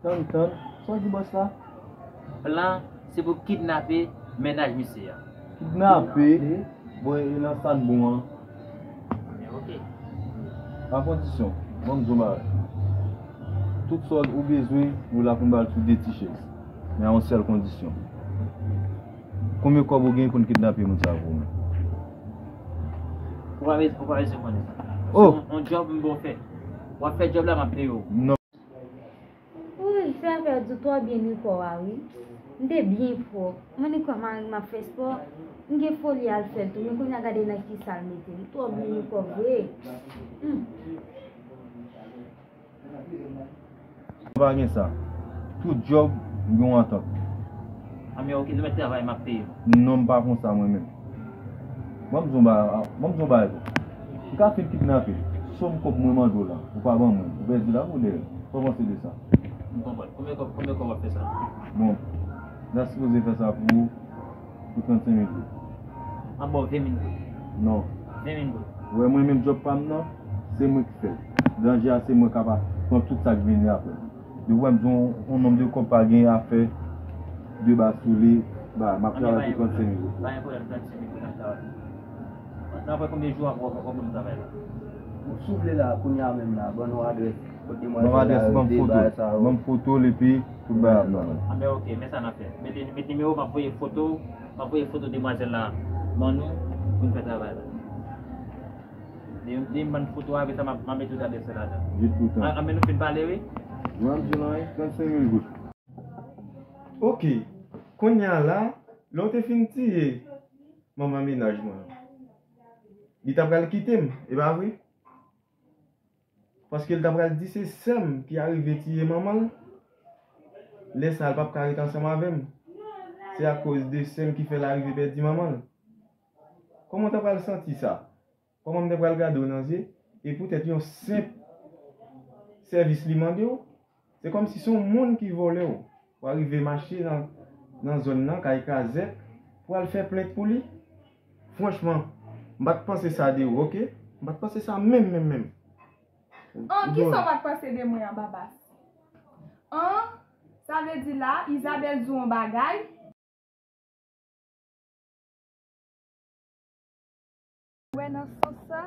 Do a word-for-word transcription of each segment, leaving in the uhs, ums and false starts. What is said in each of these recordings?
Tann, tann, sa w di bòs la? Plan, se pou kidnape mennaj misye a. Kidnape? Bon, e nan sa n bon an? Men ok. A kondisyon, ban m di w bagay. Tout sa w bezwen, nou la pou n ba l sou de ti chèz. Men a yon sèl kondisyon. Konbyen kòb ou gen pou n kidnape moun sa a pou mwen? Ou pa bezwen, ou pa bezwen konnen sa. Oh! Se yon, yon djòb m bon fè. W ap fè djòb la, m ap peye w. Non. Wouyy, fè afè di w twò byen ni kò a wi. M te byen pwòp. Mwen ni kò mari m ap fè spò. M gen foli al fè l tou, men kounye a gade nan kisa l mete m. Twò byen ni kò vre. Hmm. Pa gen sa. Tout djòb gen yon antant. Anben ok, lè w mèt travay, m ap peye w. Non, m pa konsa mwen menm. Ban m di w ba, ban m di w bagay. M ka fin kidnape. Sòm kòb mwen mande w la, ou pa ban mwen. Ou pèdi la pou dèyè. Sa w panse de sa? M konprann. Konbyen kòb, konbyen kòb w ap fè sa? Bon, m ta sipoze fè sa pou ou pou trannsenk mil goud. M ap ba w ven mil goud. Non. Ven mil goud. Ou wè mwen menm djòb pa m nan, se mwen ki fè l. Danje a se mwen k ap pran tout sa k vini apre. Depi w wè m di w yon nonm de kòb pa gen afè de ba sou li, ba, m ap travay pou trannsenk mil goud. Pa gen pwoblèm, trannsenk mil goud n ap travay. Nan apre konbyen jou w ap, w ap, w ap ban m travay la? Si w vle la, kounye a menm la, ban nou adrès kot demwazèl la rete, bagay sa yo. Ban m foto l epi tout bagay ap nòmal. Anben ok, men sa n ap fè. Met, met nimewo w, m ap voye foto, m ap voye foto demwazèl la ban nou pou n fè travay la. Depi, depi m ban n foto a, apre sa m ap, m ap mete tout adrès la ladan. Di toutan. Anben nou fin pale wi. Mwen m di w la wi, trannsenk mil goud. Ok, kounye a la, lè w te fin tiye manman mennaj mwen an, li ta pral kite m, e pa vre? Paske l ta pral di se sè m ki arive tiye manman l. Lè sa a, l p ap ka ret ansanm avè m. Se akoz de sè m ki fè l arive pèdi manman l. Kòman w ta pral santi sa? Kòman m ta pral gade w nan zye? E poutèt yon senp sèvis li mande w, se kòmsi se yon moun ki vòlè w. Ou arive mache nan, nan zòn nan, kay Kazèk, pou al fè plent pou li. Franchman, m pa t panse sa de ou, oke? M pa t panse sa menm, menm, menm. An, kisa w pa t panse de mwen an, Babas? An, sa vle di la, Izabèl di w yon bagay? Wè, nan sans sa,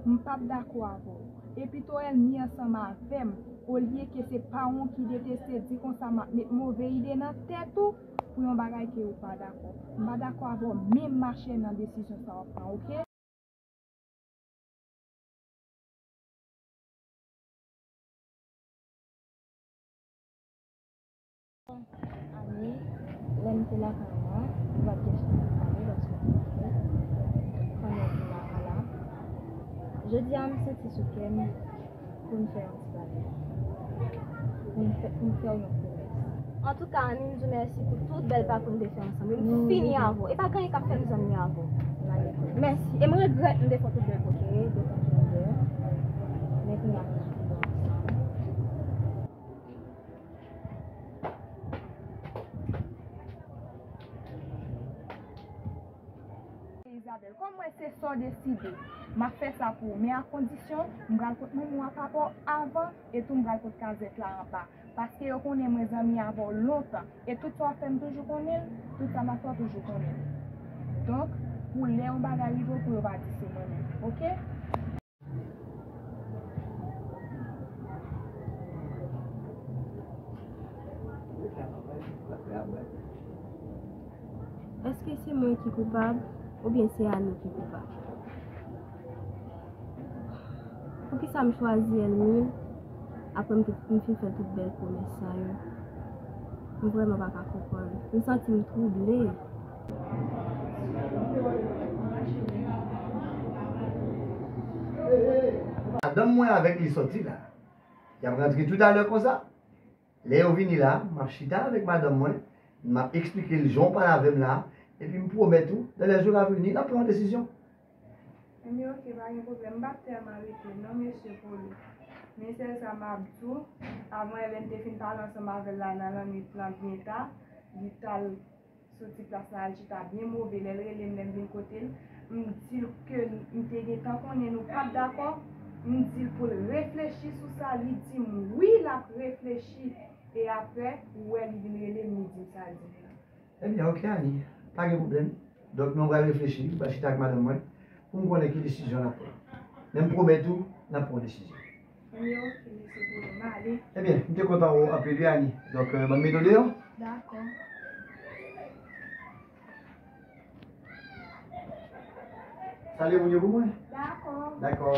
m p ap dakò avè w. E pito ènmi ansanm avè m, olye ke se paran w ki deteste, di konsa m ap met move ide nan tèt ou pou yon bagay ke ou pa dakò. M pa dakò avè w menm machè nan desizyon sa w ap pran, oke? Ani, lè m te lakay ou an, nou pa t gen chans pou n pale paske m te fè fanmi an vin lakay la. Jodi a, m santi sou kè m pou n fè yon ti pale. Pou n fè, pou n fè w yon pwomès. Antouka, Ani, m di w mèsi pou tout bèl pa pou n te fè ansanm yo. M fini avè w. E pa gen anyen k ap fè m zanmi avè w. Mèsi. E m regrèt m te fè w tout bèl pwomès. Men kounye a, nou pi bon ansanm. Isabelle, kòm m wè se sa w deside, m ap fè sa pou ou, men a kondisyon m pral kot manman w ak papa w avan, e tou m pral kot Kazèk la anba, paske yo konnen mwen zanmi avè w lontan, e tout sa w ap fè m toujou konnen l, tout sa m ap fè w toujou konnen l. Donk, pou lè yon bagay rive w, pou yo pa di se mwen menm, oke? Èske se mwen ki koupab oubyen se Ani ki koupab? Poukisa m chwazi ènmi apre m te, m fin fè tout bèl pwomès sa yo? M vrèman pa ka konprann. M santi m twouble. Madanm mwen avèk li sòti la. Y ap rantre toutalè konsa. Lè yo vini la, m ap chita avèk madanm mwen, m ap eksplike l jan w pale avè m la, epi m pwomèt ou, dans les jours à venir, n ap pran yon desizyon. Ebyen, oke, pa gen pwoblèm. M p ap tèlman rete non, mesye Polo. Men sèl sa m ap di w, avan yè lè n te fin pale ansanm avè l la nan lannwit lan byen ta, li t al soti plas la al chita byen move. Lè l rele m, lè m vin kote l, m di l ke m te gentan konnen nou p ap dakò. M di l pou l reflechi sou sa. Li di m wi, l ap reflechi. E apre, ou wè li vin rele m, li di m sa l di m nan. Ebyen, ok, Ani. Pa gen pwoblèm. Donk, nou pral reflechi, m pral chita ak madanm mwen, pou m konnen ki desizyon n ap pran. Men m pwomèt ou, n ap pran yon desizyon. Ebyen, ok, mesye Polo, m ale. Ebyen, m te kontan wè w anpil, wi, Ani. Donk, euh, ban m mete w deyò. Dakò. Salye moun yo pou mwen. Dakò. Dakò.